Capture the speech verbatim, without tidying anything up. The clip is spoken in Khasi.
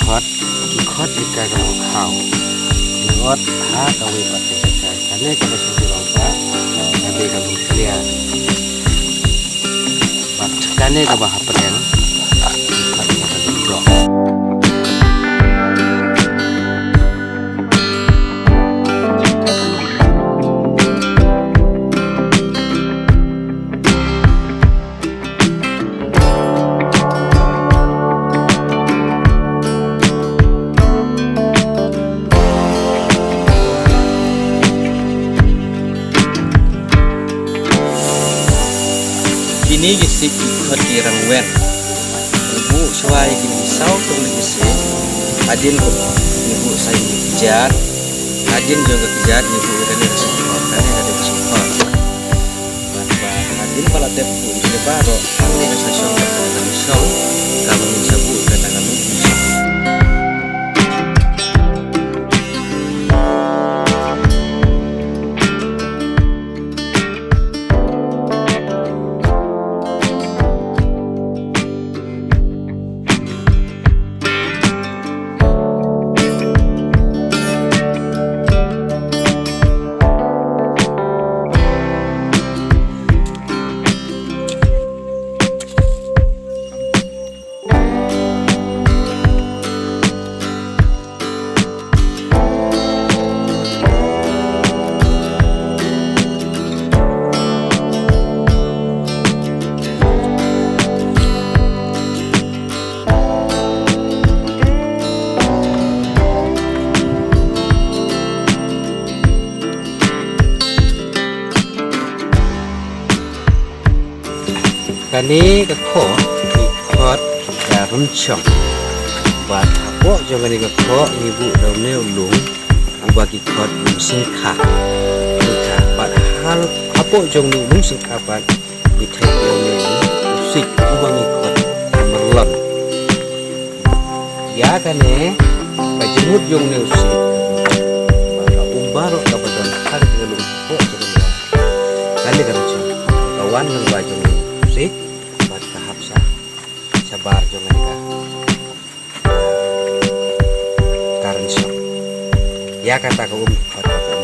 Khot, ki khot ïa ka ka long khaw. Ngot ha kawei pat ka jaka. Kane kaba shu jrong pat, kane ka long clear. Bad kane kaba hapdeng, ki khot ïa ka long drop. Kine ki sik ki khot ki rangwen. Ngi buh shuwa ïa kine ki saw tylli ki sik. Hadien ko ngi buh sa ïa ki kjat. Hadien jong ka kjat ngi buh ïa kane ka sngewkhor, kane ka dei ka sngewkhor. Bad ba hadien ba la dep buh ïa kine baroh, hangne ka sa shong kata ka shong, kaba ngin sa buh ïa kata ka lum shong. Kane ka khot, ki khot ka rynshong. Bad hapoh jong kane ka khot ngi buh da une u lung uba ki khot u lung sngewkha. Sngewkha. Bad hal hapoh jong une u lung sngewkha bad ngi thep ïa une u sik uba ngi khot u myrlon. Ïa kane ka jingmut jong une u sik. Ba ka um baroh kaba don ha kane ka lung hapoh jong une. Kane ka rynshong ka wan lyngba jong une u sik bad ka hap sha shabar jong kane ka, ka rynshong. Ïa kata ka um ki khot ka um